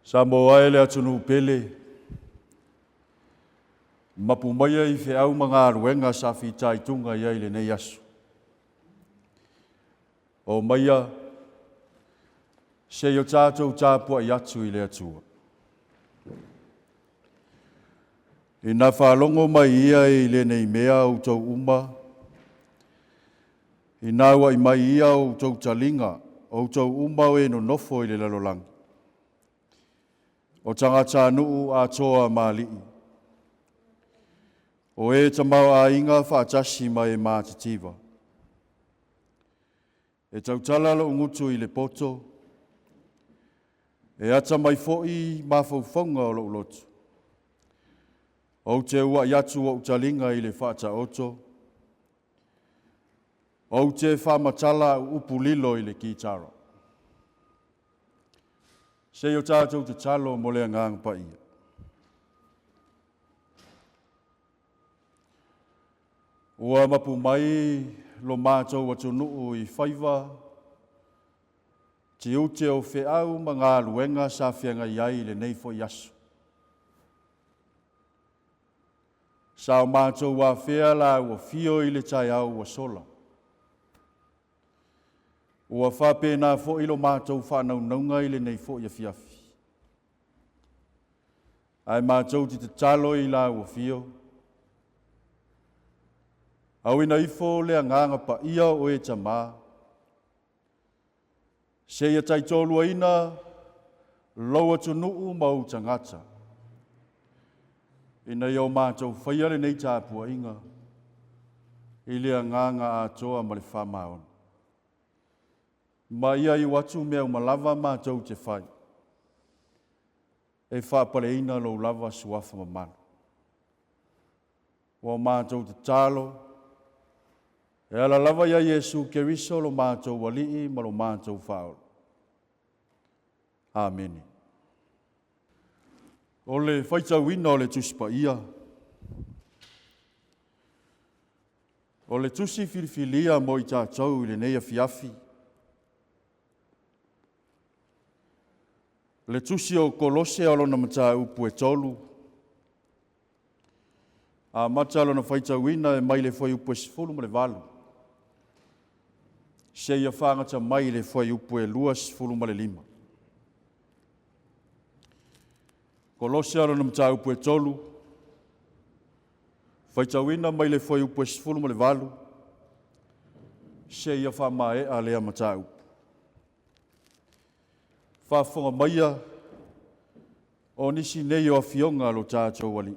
Samoa e le atunuu pele, mapu maia i feau ma galuega sa fitaituga i ai i lenei aso. O maia, se i o tatou tapuai atu i le Atua. Ina faalogo mai ia i lenei mea outou uma, ina ua'i mai ia outou taliga, outou uma o e nonofo i le lalolagi. O tagatanuu atoa ma alii, o e tamaoaiga faatasi ma e matitiva. E tautala lo'u gutu i le poto, e ata mai fo'i mafaufauga o lo'u loto. Ou te ua'i atu o'u taliga i le Faataoto, ou te faamatala a'u upu lilo i le kitara. Se i o tatou tatalo mo le Agaga Paia. Ua mapu mai lo matou atunuu i faiva, tiute o feau ma galuega sa feagai ai i lenei foi aso. Sa o matou afea la ua fio i le taeao ua sola. Ua faapena foi lo matou faanaunauga i lenei foi afiafi. Ae matou te tatalo i la ua fio, auina ifo le Agaga Paia o oe Tamā, seia taitoaluaina lou atunuu ma ou tagata, ina ia o matou faia lenei tapuaiga i le agaga atoa ma le faamaoni. Ma ia iu atu mea uma lava matou te fai, e faapaleina lou lava suafa mamalu. Ua matou tatalo, e ala lava ia Iesu Keriso lo matou Alii ma lo matou Faaola. Amene. O le faitauina o le Tusi Paia. O le tusi filifilia mo i tatou i lenei afiafi. Le tusi o Kolose o lona mataupu e tolu. Amata lona faitauina e mai le fuaiupu e 18 seia fagata mai le fuaiupu e 25. Kolose o lona mataupu e tolu, faitauina mai le fuaiupu e 18 seia faamaea lea mataupu. Faafofoga maia o nisi nei o afioga a lo tatou Alii.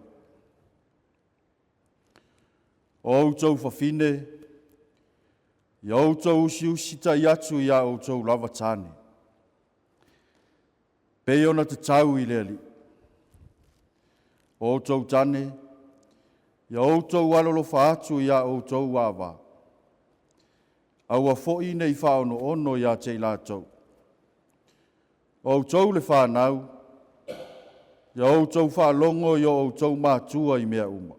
O outou fafine, ia outou usiusitai atu iā outou lava tane, pei ona tatau i le Alii. O outou tane, ia outou alolofa atu iā outou ava, aua foi ne i faaonoono iā te i latou. O outou le fanau, ia outou faalogo i o outou matua i mea uma,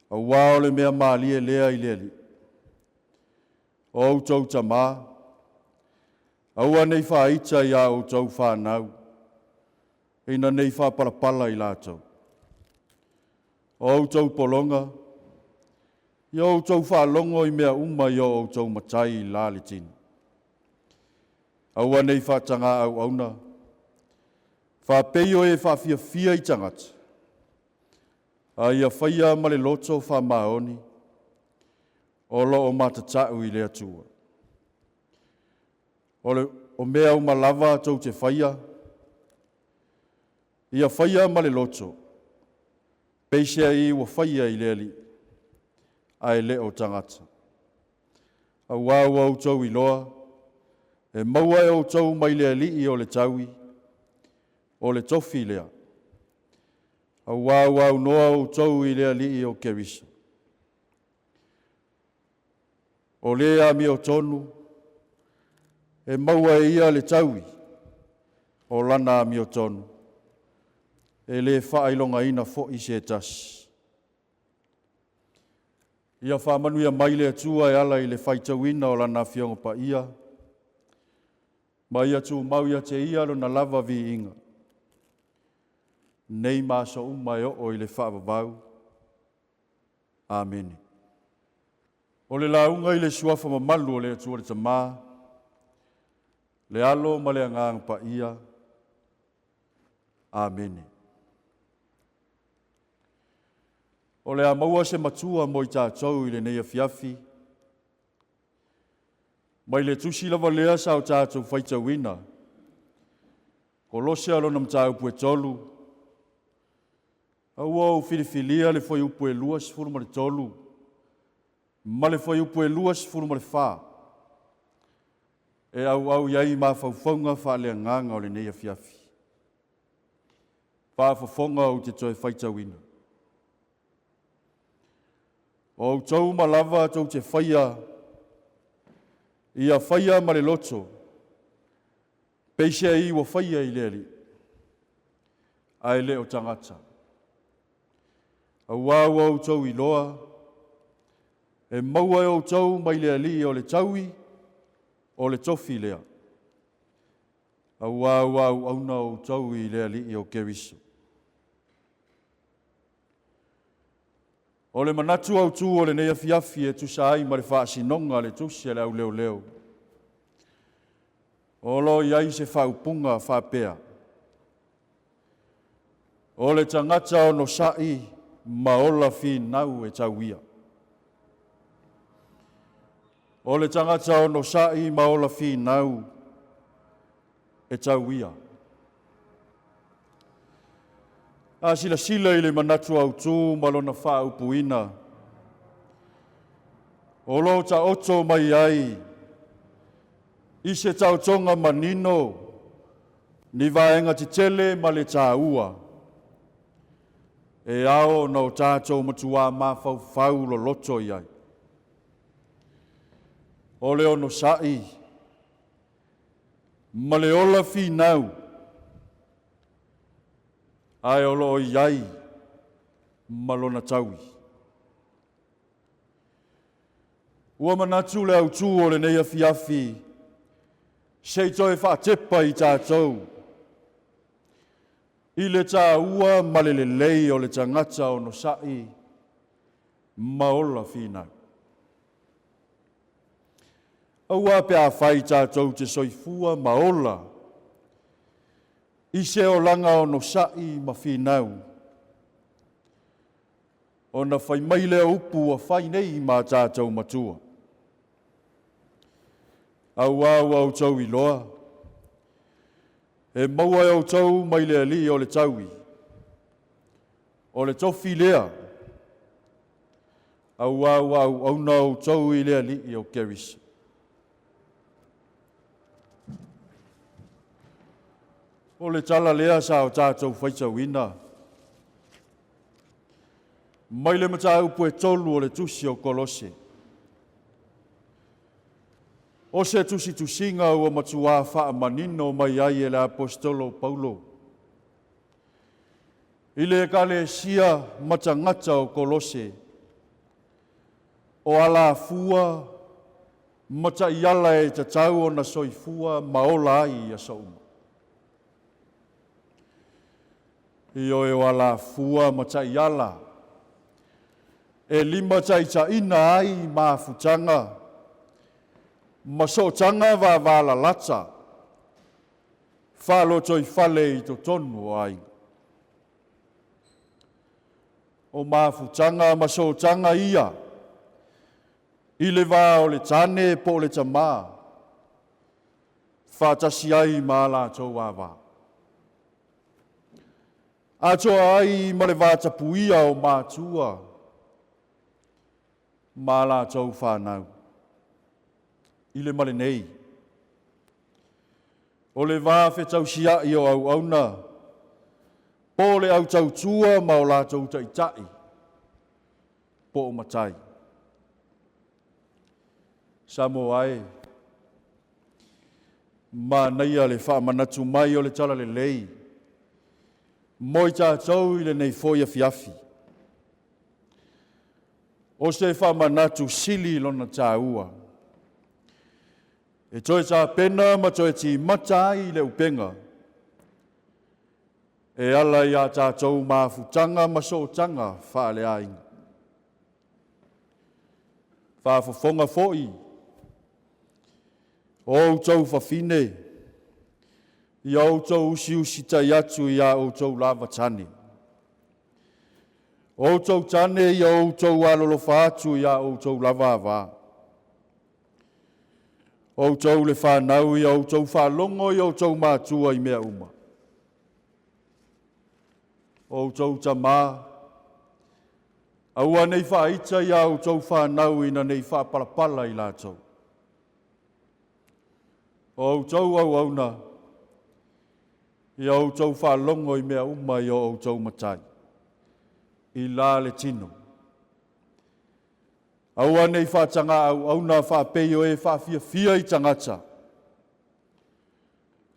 auā o le mea malie lea i le Alii. O outou tamā, aua ne i faaita iā outou fanau, ina ne i faapalapala i latou. O outou pologa, ia outou faalogo i mea uma i o outou matai i la le tino. Aua ne i faatagā auauna, faapei o e faafiafia i tagata, a ia faia ma le loto faamaoni, o lo o matata'u i le Atua. O, le, o mea uma lava tou te faia, ia faia ma le loto, peiseai ua faia i le Alii, ae le o tagata. Auā ua outou iloa, e maua e outou mai le Alii o le taui, o le tofi lea. Auā ua aunoa outou i le Alii o Keriso. O le amiotonu, e maua e ia le taui o lana amiotonu, e le faailogaina foi se tasi. Ia faamanuia mai le Atua e ala i le faitauina o lana Afioga Paia. Ma ia tumau ia te ia lona lava viiga, nei ma aso uma e oo i le faavavau. Amene. O le lauga i le suafa mamalu o le Atua le Tama, le Alo ma le Agaga Paia. Amene. O le a maua se matua mo i tatou i lenei afiafi, mai le tusi lava lea sa o tatou faitauina, Kolosea lona mataupu e 3, a ua ou filifilia le fuaiupu e 23 ma le fuaiupu e 24 e auau i ai mafaufauga faaleagaga o lenei afiafi. Faafofoga ou te toe faitauina. O outou uma lava tou te faia, ia faia ma le loto, peiseai ua faia i le Alii, ae le o tagata. Auā ua outou iloa, e maua e outou mai le Alii o le taui o le tofi lea. Auā ua auauna outou i le Alii o Keriso. O le manatu autū o lenei afiafi e tusa ai ma le faasinoga a le tusi a le auleoleo, o lo o i ai se faaupuga faapea, O le tagata onosai ma ola finau e tauia. O le tagata onosai ma ola finau e tauia. A silasila i le manatu autū ma lona faaupuina, o lo o taoto mai ai i se taotoga manino ni vaega tetele ma le tāua e ao ona o tatou matuā mafaufau loloto i ai. O le onosai ma le ola finau, ae o lo o i ai ma lona taui. Ua manatu le autū o lenei afiafi se i toe faatepa i tatou i le tāua ma le lelei o le tagata onosai ma ola finau. Aua pe afai tatou te soifua ma ola i se olaga onosai ma finau, ona fai mai lea upu ua fai nei ma tatou matua. Auā ua outou iloa, e maua e outou mai le Alii o le taui, o le tofi lea, auā ua auauna outou i le Alii o Keriso. O le tala lea sa o tatou faitauina mai le mataupu e 3 o le tusi o Kolose. O se tusitusiga ua matuā faamanino mai ai e le Aposetolo Paulo i le Ekalesia ma tagata o Kolose, o alafua ma taiala e tatau ona soifua ma ola ai i aso uma. Ioe o alafua ma taiala e limataitaiina ai mafutaga ma sootaga vavalalata faalotoifale i totonu o aiga. O mafutaga ma sootaga ia i le va o le tane po o le tamā, faatasi ai ma a latou ava. Atoa ai ma le vatapuia o matua ma a latou fanau. I le male nei, o le va fetausia'i o auauna po o le au tautua ma o latou taitai po o matai. Samoa e, manaia le faamanatu mai o le talalelei mo i tatou i lenei foi afiafi. O se faamanatu sili lona tāua. E toe tapena ma toe timata ai le upega e ala i a tatou mafutaga ma sootaga faaleaiga. Faafofoga foi o outou fafine ia outou usiusitai atu iā outou lava tane. O outou tane ia outou alolofa atu iā outou lava avā. Outou le fanau ia outou faalogo i outou matua i mea uma. O outou tamā, aua nei faaita iā outou fanau ina nei faapalapala i latou. O outou auauna, ia outou faalogo i mea uma i o outou matai, i la le tino. Aua nei faatagā auauna faapei o e faafiafia i tagata,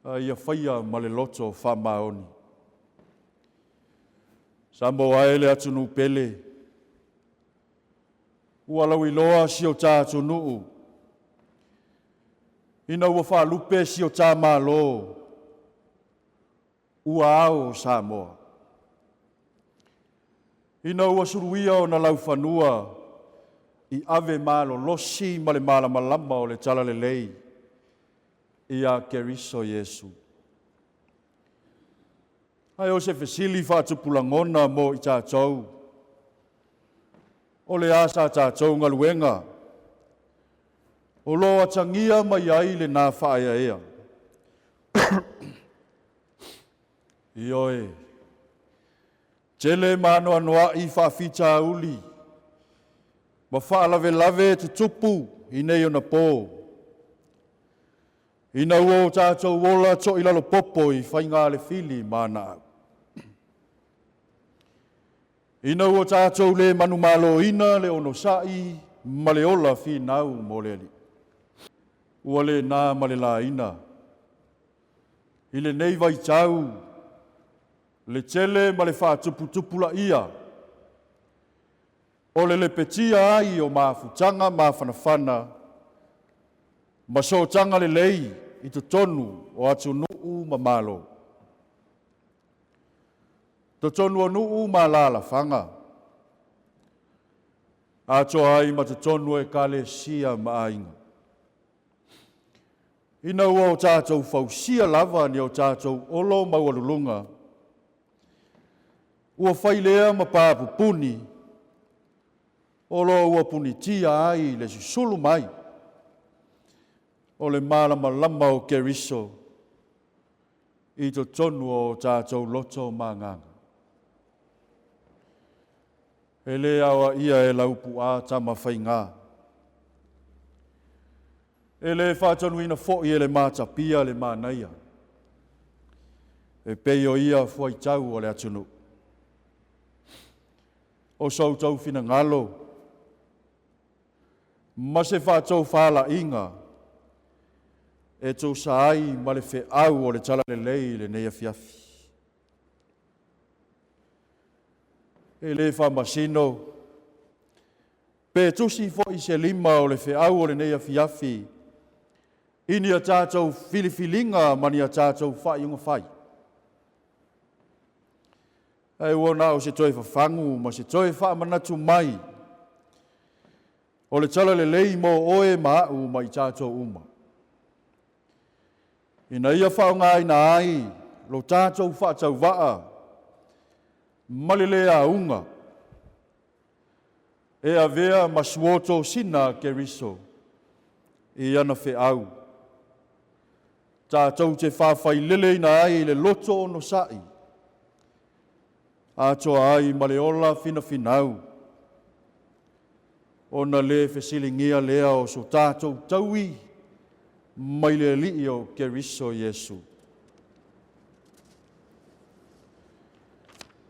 a ia faia ma le loto faamaoni. Samoa e le atunuu pele, ua lauiloa si o ta atunuu, ina ua faalupe si o ta Malo, ua ao o Samoa. Ina ua suluia ona laufanua i ave malolosi ma le malamalama o le Talalelei ia Keriso Iesu. Ae o se fesili faatupu lagona mo i tatou, o le a sa tatou galuega o lo o atagia mai ai lena faaeaea? Ioe, tele ma anoanoai faafitauli ma faalavelave tutupu i nei ona po, ina ua o tatou ola toilalopopo i faiga-le-fili ma aanaau. Ina ua tatou le manumaloina le onosai ma le ola finau mo le Alii. Ua le na ma le laina i lenei vaitau le tele ma le faatuputupulaia o le lepetia ai o mafutaga mafanafana ma sootaga lelei i totonu o atunuu ma Malo, totonu o nuu ma alaalafaga, atoa ai ma totonu o ekalesia ma aiga. Ina ua o tatou fausia lava ni o tatou olo maualuluga, ua fai lea ma papupuni o lo o ua punitia ai le susulu mai o le malamalama o Keriso i totonu o o tatou loto ma agaga. E le aoaia e Laupu'a Tamafaigā. E le faatonuina foi e le Matapia le manaia, e pei o ia fuaitau o le atunuu. O so outou finagalo ma se faatofalaiga e tusa ai ma le feau o le Talalelei i lenei afiafi. E le faamasino pe tusi foi se lima o le feau o lenei afiafi i ni a tatou filifiliga ma ni a tatou faaiuga fai. Ae ua na o se toe fafagu ma se toe faamanatu mai o le Talalelei mo oe ma a'u ma i tatou uma, ina ia faaaogaina ai lo tatou faatauvaa ma le le auga e avea ma suotosina a Keriso i ana feau, tatou te faafaileleina ai le loto onosai, atoa ai ma le ola finafinau, ona le fesiligia lea o so tatou taui mai le Alii o Keriso Iesu.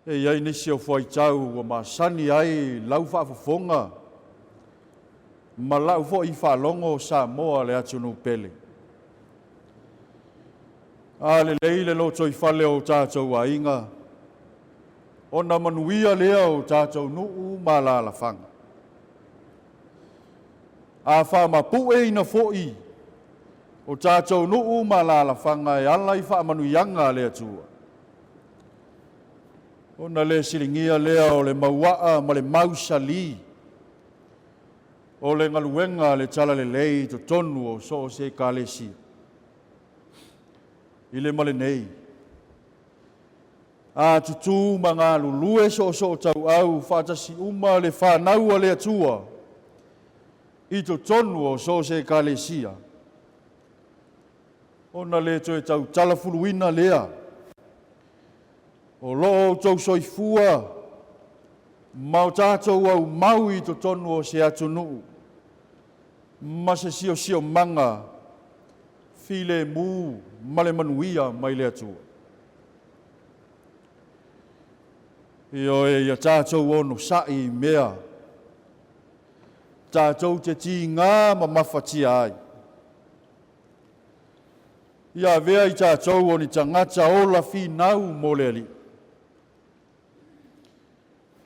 E i ai nisi o fuaitau ua masani ai lau faafofoga ma lau foi faalogo o Samoa le atunuu pele. A lelei le lotoifale o tatou aiga, ona manuia lea o tatou nuu ma alaalafaga. A faamapueina foi o tatou nuu ma alaalafaga e ala i faamanuiaga a le Atua. Ona le siligia lea o le mauaa ma le mausali o le galuega a le Talalelei i totonu o so o se Ekalesia. I le ma lenei, a tutū ma galulue soosootauau faatasi uma le fanau a le Atua i totonu o so o se Ekalesia, ona le toe tautalafuluina lea o lo o outou soifua ma o tatou aumau i totonu o se atunuu ma se siosiomaga filemu ma le manuia mai le Atua. Ioe, ia tatou onosai i mea tatou te tigā ma mafatia ai. Ia avea i tatou o ni tagata ola finau mo le Alii,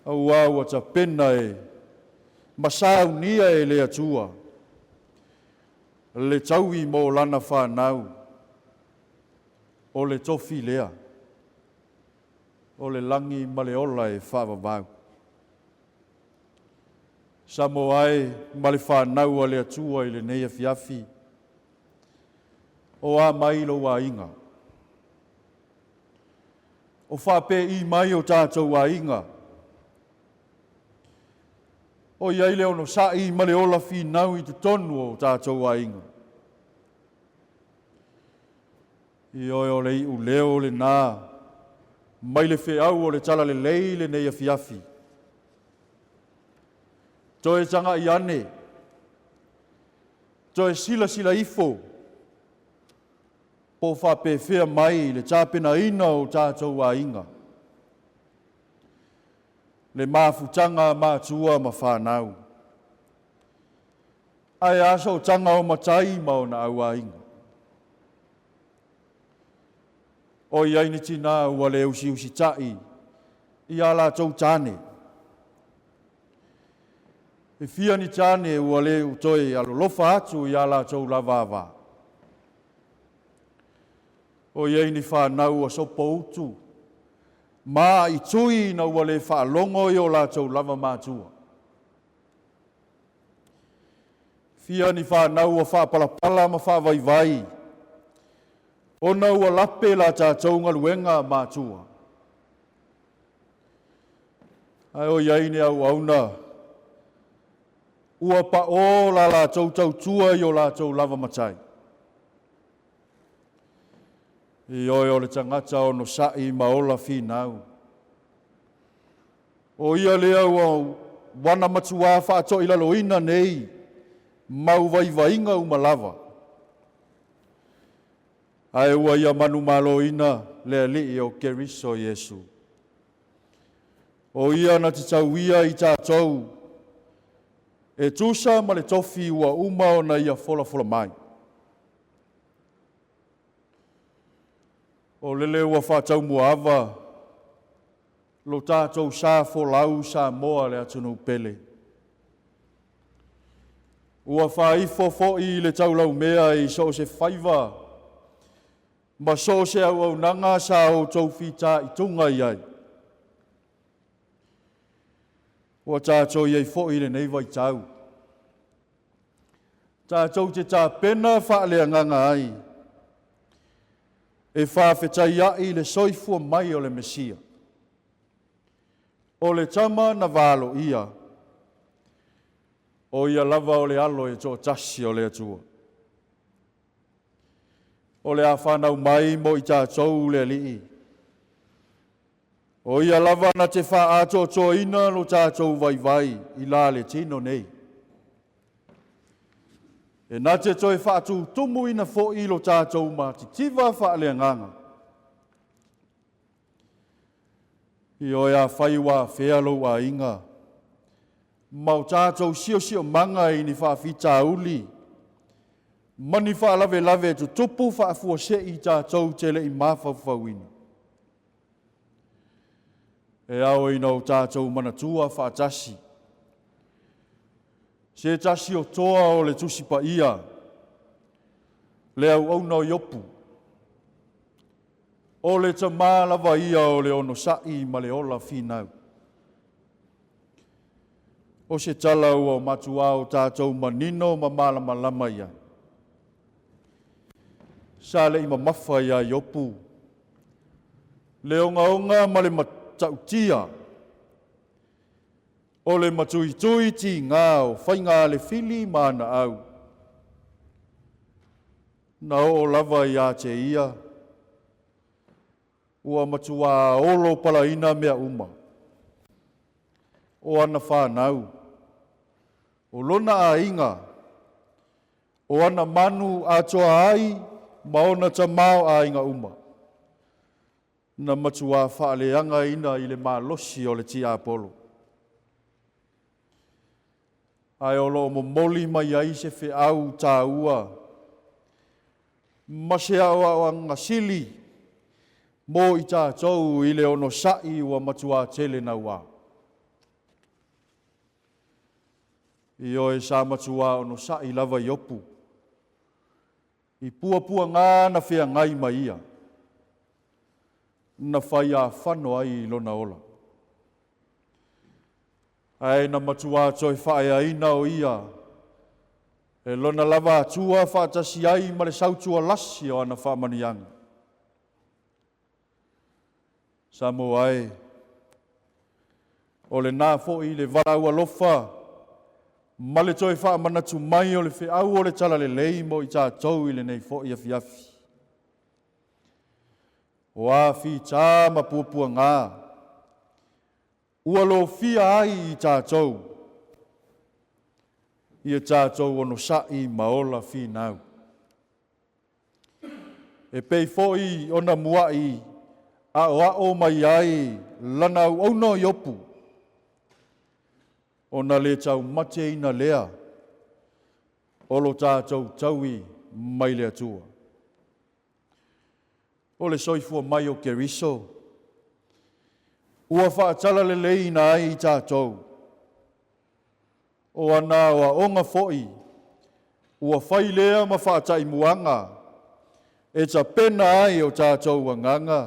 auā ua tapena e ma saunia e le Atua le taui mo lana fanau, o le tofi lea, o le lagi ma le ola e faavavau. Samoa e ma le fanau a le Atua i lenei afiafi, o a mai lou aiga? O faapei mai o tatou aiga? O i ai le onosai ma le ola finau i totonu o tatou aiga. Ioe, o le iuleo lenā mai le feau o le Talalelei lenei afiafi. Toe tagai ane, toe silasila ifo, po o faapefea mai le tapenaina o tatou aiga, le mafutaga a matua ma fanau, ae a sootaga o matai ma ona auaiga. O i ai ni tinā ua le usiusitai i a latou tane. E fia ni tane ua le toe alolofa atu i a latou lava ava. O i ai ni fanau ua sopoutu ma aaitui ina ua le faalogo i o latou lava matua. Fia ni fanau ua faapalapala ma faavaivai ona ua lape la tatou galuega matua. Ae o i ai ni auauna ua paʻō la latou tautua i o latou lava matai. Ioe, o le tagata onosai ma ola finau. O ia lea ua wana matuā faatoilaloina nei mau vaivaiga uma lava, ae ua ia manumaloina le Alii o Keriso Iesu. O ia na te tauia i tatou e tusa ma le tofi ua uma ona ia folafola mai. O lele ua faataumuaava lo tatou sa folau Samoa le atunuu pele. Ua faaifo foi i le taulaumea i so o se faiva ma so o se auaunaga sa outou fitaituga i ai. Ua tatou i ai foi i lenei vaitau, tatou te tapena faaleagaga ai e faafetaia'i le soifua mai o le Mesia, o le Tama na valoia, o ia lava o le Alo e toatasi o le Atua. O le a fanau mai mo i tatou le Alii, o ia lava na te faaatoatoaina lo tatou vaivai i la le tino nei. E na te toe faatutumuina foi lo tatou matitiva faaleagaga. Ioe, afai ua afea lou aiga ma o tatou siosiomaga i ni faafitauli ma ni faalavelave tutupu faafuasei tatou te le i mafaufauina, e ao ina o tatou manatua faatasi se tasi o toa o le Tusi Paia. Le auauna o Iopu, o le tamā lava ia o le onosai ma le ola finau. O se tala ua matuā o tatou manino ma malamalama i ai. Sa le i mamafa iā Iopu le ogaoga ma le matautia o le matuitui tigā o faiga a le fili ma ana au. Na oo lava ia te ia, ua matuā olo palaina mea uma, o ana fanau, o lona aiga, o ana manu atoa ai ma ona tamaoaiga uma, na matuā faaleagaina i le malosi o le tiapolo. Ae o lo o momoli mai ai se feau taua ma se aoaoga sili mo i tatou i le onosai ua matuā tele nauā. Ioe, sa matuā onosai lava Iopu i puapuagā na feagai ma ia, na fai afano ai i lona ola. Ae na matuā toe faaeaina o ia e lona lava Atua faatasi ai ma le sautualasi o ana faamanuiaga. Samoa e, o lena foi le valaau alofa ma le toe faamanatu mai o le feau o le talalelei mo i tatou i lenei foi afiafi. O a fitā ma puapuagā, ua lofia ai i tatou, ia tatou onosai ma ola finau. E pei foi ona muai aoao mai ai lana auauna o Iopu, ona le taumateina lea o lo tatou taui mai le Atua. O le soifua mai o Keriso, ua faatalaleleiina ai i tatou, o ana aoaoga foi ua fai lea ma faataimuaga e tapena ai o tatou agaga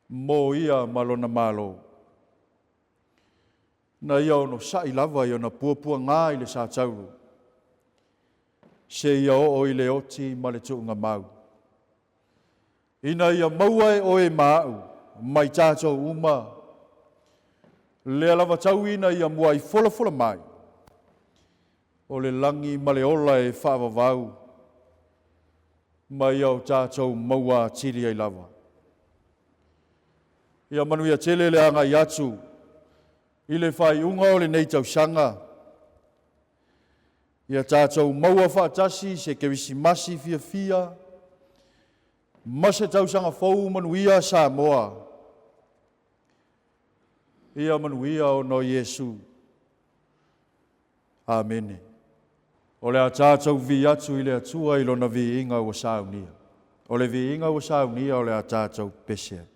mo ia ma lona Malo. Na ia onosai lava i ona puapuagā i le satauro, seia oo i le oti ma le tuugamau, ina ia maua e oe ma au ma i tatou uma lea lava taui ina ia muai folafola mai o le lagi ma le ola e faavavau ma ia o tatou maua atili ai lava. Ia manuia tele le agai atu i le faaiuga o lenei tausaga. Ia tatou maua faatasi se Kerisimasi fiafia ma se tausaga fou manuia Samoa. Ia manuia ona o Iesu. Amene. O le a tatou vivii atu i le Atua i Lona viiga ua saunia. O le viiga ua saunia o le a tatou pese ai.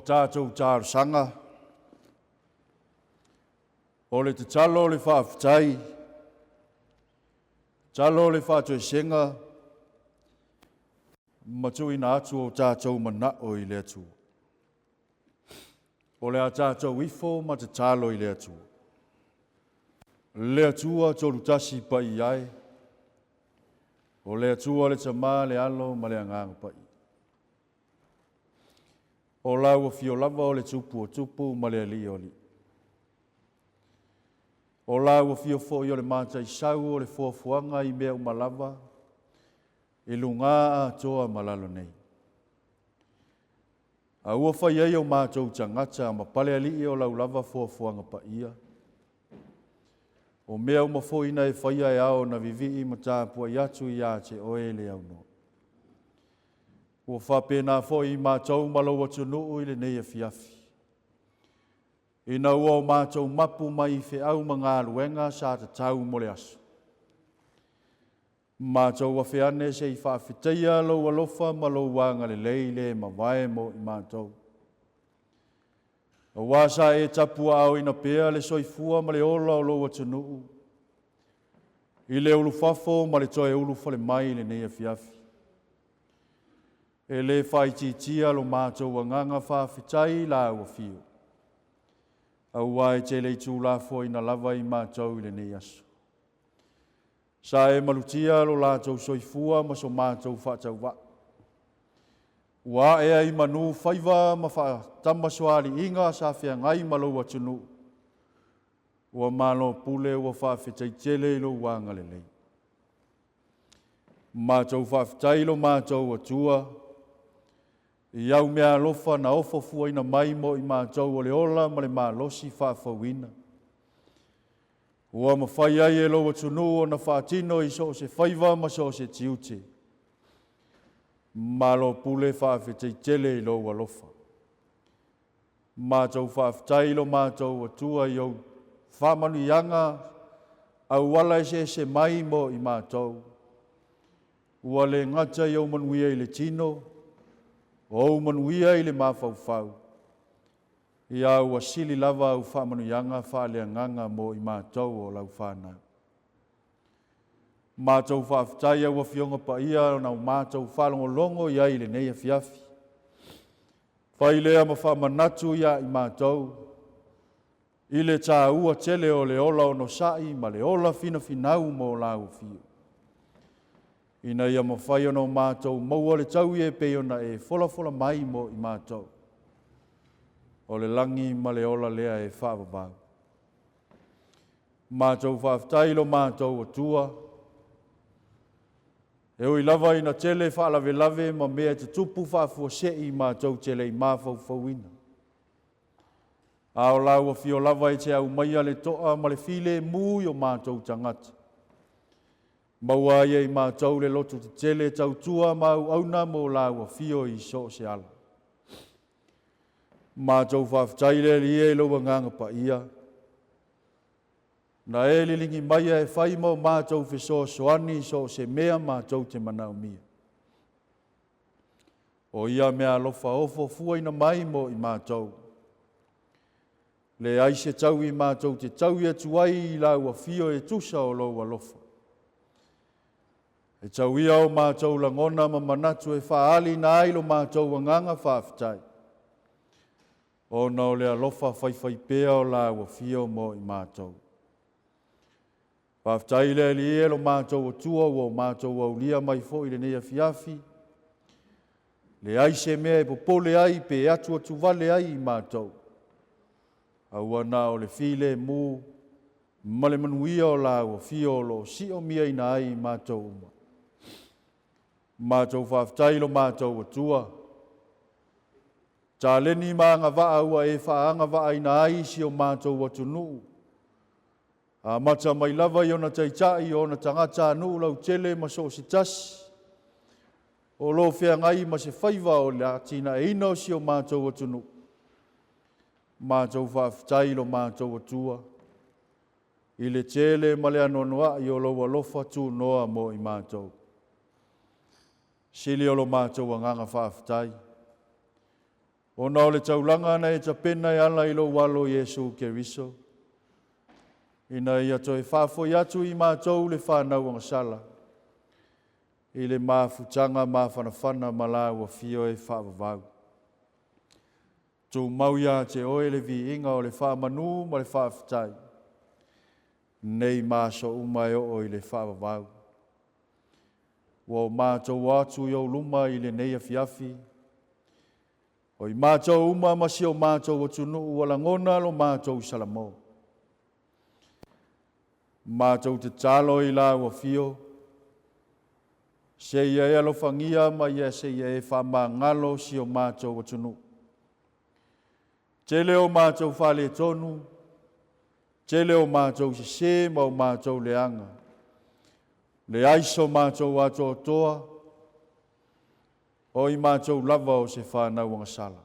tatou talosaga, o le tatalo o le faafetai, tatalo o le faatoesega ma tuuina atu o tatou manao i le Atua. O le a tatou ifo ma tatalo i le Atua. Le Atua tolutasi paia e, o le Atua le Tama, le Alo ma le Agaga Paia. O lau afio lava o le Tupu o Tupu ma le Alii o Alii. O lau afio foi o le Mataisau o le foafoaga i mea uma lava, i luga atoa ma lalo nei. A ua fai ai o matou tagata ma palealii o lau lava foafoaga paia. O mea uma foi na e faia e ao ona vivii ma tapuai atu ia te oe le aunoa. Ua faapena foi i matou ma lou atunuu i lenei afiafi. Ina ua o matou mapu mai i feau ma galuega sa tatau mo le aso. Matou afe ane se i faafetaia lou alofa ma lou agalelei le mavae mo i matou. Aua sa e tapuaaoina pea le soifua ma le ola o lou atunuu, i le ulufafo ma le toe ulufale mai i lenei afiafi. E le faaitiitia lo matou agaga faafetai i lau afio, aua e te le i tuulafoaina lava i matou i lenei aso. Sa e malutia lo latou soifua ma so matou faatauvaa. Ua ae ai manu faiva ma faatamasoaliiga sa feagai ma lou atunuu. Ua malo pule ua faafetai tele i lou agalelei. Matou faafetai lo matou Atua i au meaalofa na ofo fuaina mai mo i matou o le ola ma le malosi faafouina. Ua mafai ai e lou atunuu ona faatino i so o se faiva ma so o se tiute. Malo pule faafetai tele i lou alofa. Matou faafetai i lo matou Atua i ou faamanuiaga auala eseese mai mo i matou. Ua le gata i ou manuia i le tino, o ou manuia i le mafaufau. Ia ua sili lava au faamanuiaga faaleagaga mo i matou o lau fanau. Matou faafetai au Afioga Paia ona o matou faalogologo i ai i lenei afiafi. Fai lea ma faamanatu ia i matou i le tāua tele o le ola onosai ma le ola finafinau mo lau afio. Ina ia mafai ona o matou maua le taui e pei ona e folafola mai mo i matou. O le lagi ma le ola lea e faavavau. Matou faafetai lo matou Atua, e ui lava ina tele faalavelave ma mea e tutupu faafuasei matou te le i mafaufauina. A o lau afio lava e te aumaia le toa ma le filemu i o matou tagata. Maua ai e i matou le loto tetele tautua ma auauna mo lau afio i so o se ala. Matou faafetai le Alii e i lou agaga paia, na e liligi maia e fai ma o matou fesoasoani i so o se mea matou te manaomia. O ia meaalofa ofo fuaina mai mo i matou. Leai se taui matou te taui atu ai i lau afio e tusa o lou alofa. E tau ia o matou lagona ma manatu e faaaliina ai lo matou agaga faafetai, ona o le alofa faifaipea o lau afio mo i matou. Faafetai le Alii e lo matou Atua ua o matou aulia mai foi i lenei afiafi. Leai se mea e popole ai pe atuatuvale ai i matou. Aua na o le filemu ma le manuia o lau afio o lo o si'omiaina ai i matou uma. Matou faafetai i lo matou Atua. Taleni ma agavaa ua e faaagavaaina ai si o matou atunuu. Amata mai lava i ona taitai, o ona tagatanuu lautele ma so o se tasi, o lo o feagai ma se faiva o le atinaeina o si o matou atunuu. Matou faafetai i lo matou Atua, i le tele ma le anoanoai o lou alofa tunoa mo i matou. Sili o lo matou agaga faafetai. Ona o le taulaga na e tapena e ala i lou Alo Iesu Keriso, ina ia toe faafoi atu i matou le fanau agasala, i le mafutaga mafanafana ma lau Afio e faavavau. Tumau ia te oe le viiga o le faamanu ma le faafetai, nei ma aso uma e oo i le faavavau. Ua o matou atu i ou luma i lenei afiafi, o i matou uma ma si o matou atunuu ua lagona lo matou salamo. Matou tatalo i lau afio, seia e alofagia ma ia seia e faamagalo si o matou atunuu. Tele o matou faaletonu, tele o matou sesē ma o matou leaga, leai so matou atoatoa, o i matou lava o se fanau agasala.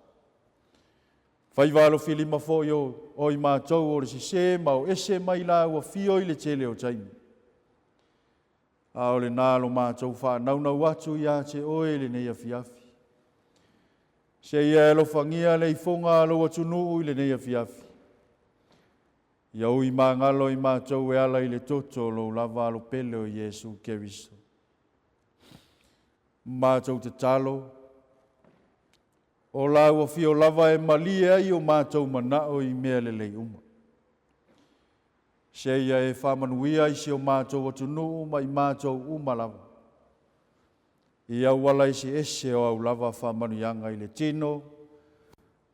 Faiva alofilima foi o, o i matou o le sesē ma o ese mai lau afio i le tele o taimi. A o lena lo matou faanaunau atu ia te oe i lenei afiafi. Seia e alofagia le ifoga a lou atunuu i lenei afiafi. Ia ui magalo i matou e ala i le toto o lou lava alo pele o Iesu Keriso. Matou tatalo, o lau afio lava e malie ai o matou manao i mea lelei uma. Seia e faamanuia i si o matou atunuu ma i matou uma lava. I auala eseese o au lava faamanuiaga i le tino,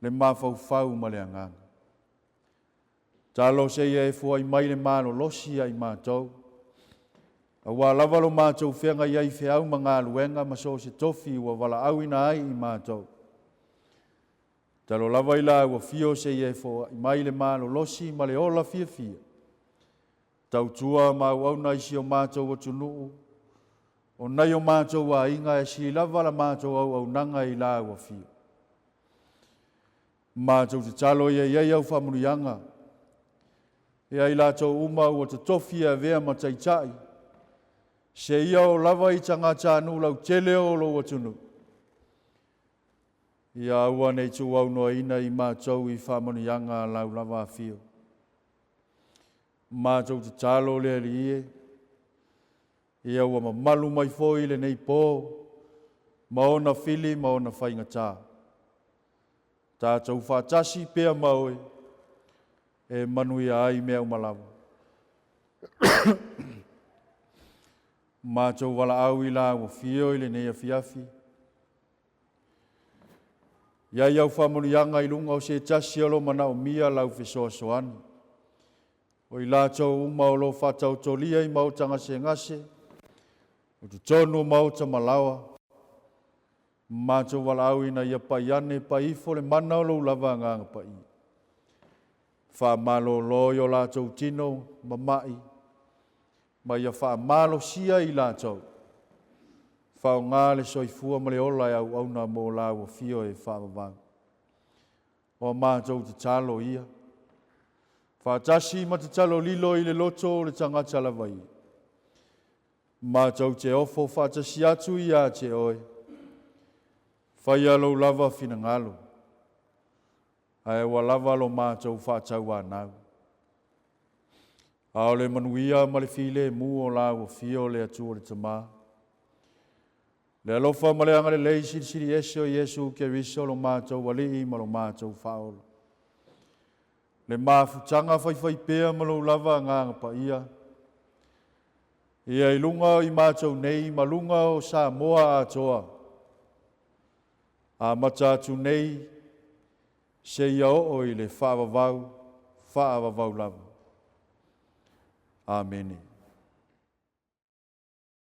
le mafaufau ma le agaga. Talo seia e foai mai le malolosi ia i matou, aua lava lo matou feagai ai i feau ma galuega ma so o se tofi ua valaauina ai i matou. Talo lava i lau afio seia e foai mai le malolosi ma le ola fiafia, tautua ma auauna i si o matou atunuu, o nai o matou aiga e sili lava la matou auaunaga i lau afio. Matou tatalo ia i ai au faamanuiaga, ia i latou uma ua totofi e avea ma taitai, seia oo lava i tagatanuu lautele o lou atunuu, ia aua ne i tuuaunoaina i matou i faamanuiaga a lau lava afio. Matou tatalo le Alii e, ia ua mamalu mai foi lenei pō ma ona fili ma ona faigata. Tatou faatasi pea ma oe e manuia ai mea uma lava. Matou valaau i lau afio i lenei afiafi. I ai au faamanuiaga i luga o se tasi o lo manaomia lau fesoasoani. O i latou uma o lo faataotolia i maota gasegase, o totonu o maota malaoa, matou valaau ina ia pai ane pai ifo le mana o lou lava Agaga Paia. Faamalolo i o latou tino mama'i, ma ia faamalosia i latou. Faaaoga le soifua ma le ola e auauna mo lau afio e faavavau. O a matou tatalo ia, faatasi ma tatalo lilo i le loto o le tagata lava ia. Matou te ofo faatasi atu ia te oe, faia lou lava finagalo, ae ua lava lo matou faatauanau. A o le manuia ma le filemu o lau afio le Atua le Tama, le alofa ma le agalelei silisili ese o Iesu Keriso lo matou Alii ma lo matou Faaola, le mafutaga faifaipea ma lou lava Agaga Paia, ia i luga o i matou nei ma luga o Samoa atoa, amata atu nei seia oo i le faavavau, faavavau lava. Amene.